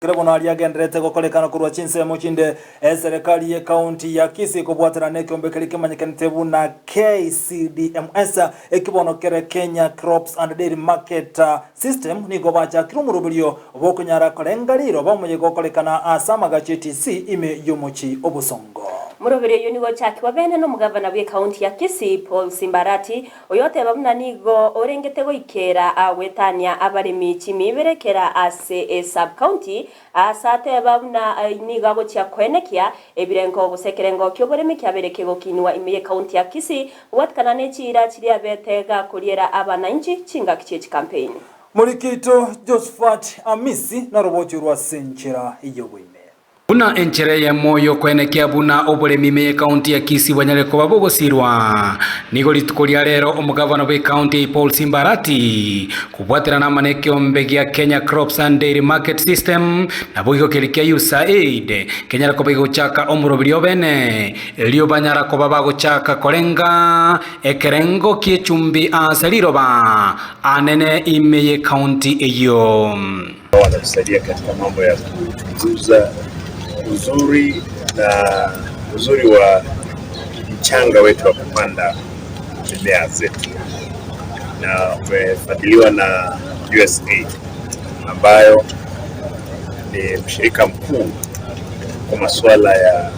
Kera bono aria agendererete gokorekana korwa chinsemo chinde, eserekari y'ecounty ya Kisii kobwatana nekeombe keria kemanyekanete buna KCDMS, eki bono kere Kenya Crops and Dairy Market System, nigo bachakire omoroberio bw'okonyara korenga riroba omoyega okorekana ase amagacho e TC ime y'omochie o Bosongo. Omoroberio oyio nigo ochakigwa bene nomogavana bw'ecounty ya Kisii Paul Simba Arati, Oyoteba buna nigo orengete goikera goetania abaremi chimiibere kera ase esub-county, ase ateba buna nigo agochia koenekia ebirengo gose ekerengo ki'oboremi kiabeire kegokinigwa ime y'ecounty ya Kisii gobwatikana ne chiira chiria abete gakoriera abanainchi chingaki chie chikampeini. Morikito Josphat Amisi narobochie rwa ase enchera y'oboime. Buna enchera eyemo y'okoenekia buna oboremi ime y'ekaunti ya Kisii bwanyare koba bogosirwa, nigo rituko ria rero omogavana bw'ekaunti eye Paul Simba Arati kobwaterana amo nekeombe gia Kenya Crops and Dairy Market System naboigo keria kia USAID kenyare koba gegochaka omoroberio obene erio banyara koba bagochaka korenga ekerengo ki'echumbi ase riroba anene ime y'ekaunti eyio. Wanatusaidia katika mambo ya kuchunguza uzuri na uzuri wa mchanga wetu wa kupanda mimea zetu, na umefadhiliwa na USAID ambayo ni mshirika mkuu kwa masuala ya,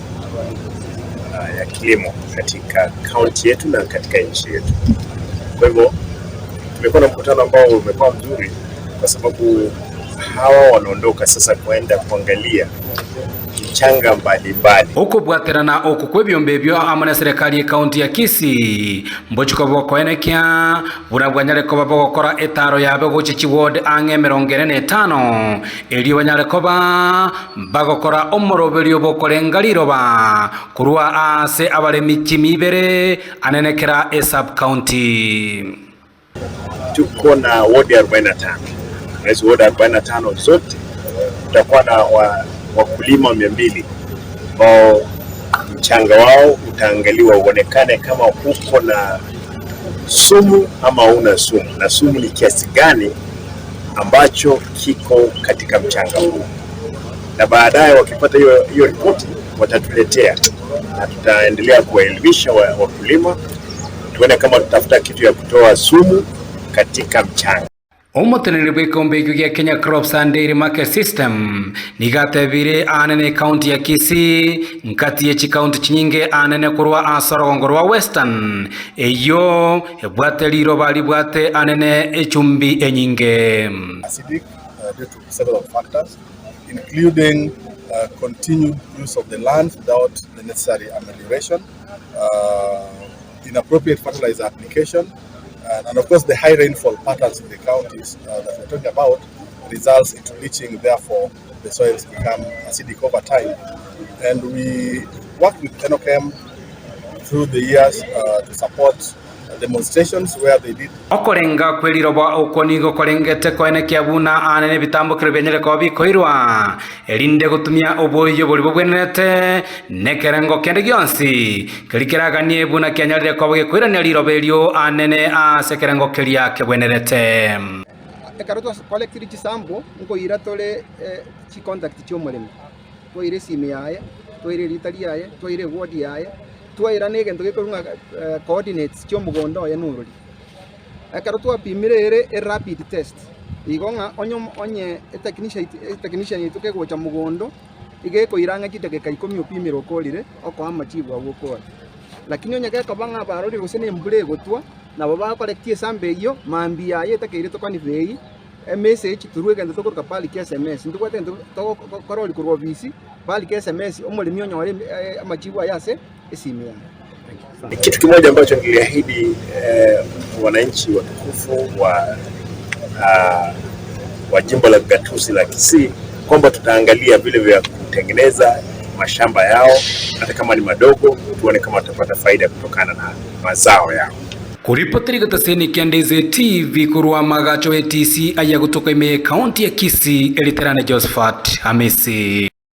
ya kilimo katika kaunti yetu na katika nchi yetu. Kwa hivyo tumekuwa na mkutano ambao umekuwa mzuri kwa sababu hawa wanaondoka sasa kwenda kuangalia mchanga mbalimbali. Okobwaterana oku kw'ebiombe ebio amo neserekari y'ekaunti ya Kisii mbochiko bokoenekia buna bwanyare koba bogokora etaaro yabe gochia chiward ang'e emerongo ene na etano, erio banyare koba bagokora omoroberio bw'okorenga riroba korwa aase abaremi chimi ibere anene kera esub-county. Tuko na wodi 45 na hizo wodi 45 zote tutakuwa na wakulima 200 ambao mchanga wao utaangaliwa uonekane kama uko na sumu ama una sumu, na sumu ni kiasi gani ambacho kiko katika mchanga huu, na baadaye wakipata hiyo hiyo ripoti watatuletea na tutaendelea kuwaelimisha wakulima tuone kama tutafuta kitu ya kutoa sumu katika mchanga. Omoteneneri bw'ekeombe ekio gia Kenya Crops and Dairy Market System nigo atebire aanene ekaunti ya Kisii nkati ye chikaunti chinyinge aanene korwa ase orogongo rwa Western eyio ebwate riroba ribwate anene echumbi enyinge. Acidic uh, due to several factors including uh, continued use of the land without the necessary amelioration, uh, inappropriate fertilizer application, and, and of course the high rainfall patterns in the counties uh, that we're talking about results into leaching, therefore the soils become acidic over time. And we worked with Enochem through the years uh, to support demonstrations where they did. Okorenga kw'eriroba okwo nigo korengete koenekia buna aane nebitambokero bianyare koba bikoirwa, erinde gotumia oboyio boria bobwenerete, nekerengo kende gionsi keria keraganie buna kianyarire koba gekoirania riroba erio aanene ase ekerengo keria kebwenerete. Ekero twa collectire chisample, nkoira tore chicontact chi'omoremi, twaira esimi yaye, twaira erieta riaye, twaira eward yaye, twaira na egento gekorwa ng'a coordinates chi'omogondo oye norori. Ekero twapimire ere erapid test, igo ng'a onye onye etechnician etechnician yaito kegocha mogondo, iga ekoira ang'e chidakika ikomi opimire okorire, okoa amachibu agwo okore. Lakini onye gekoba ng'a barorire gose na embura egotwa, nabo bagocollectia esambe eyio, mambia yaye etakeire toconvey emessage through egento tokoroka bulk sms. Ntobwate egento togokorori korwa ofisi, bulk sms omoremi onyore amachibu aye ase esimi yaye. Kitu kimoja ambacho niliahidi eh, wananchi watukufu wa, uh, wa jimbo la gatuzi la Kisii kwamba tutaangalia vile vya kutengeneza mashamba yao hata kama ni madogo, tuone kama tutapata faida kutokana na mazao yao. Koripoteri getaseni kia Ndeze TV korwa amagacho ATC aya gotoka ime ekaunti ya Kisii, Eriterane Josephat Hamisi.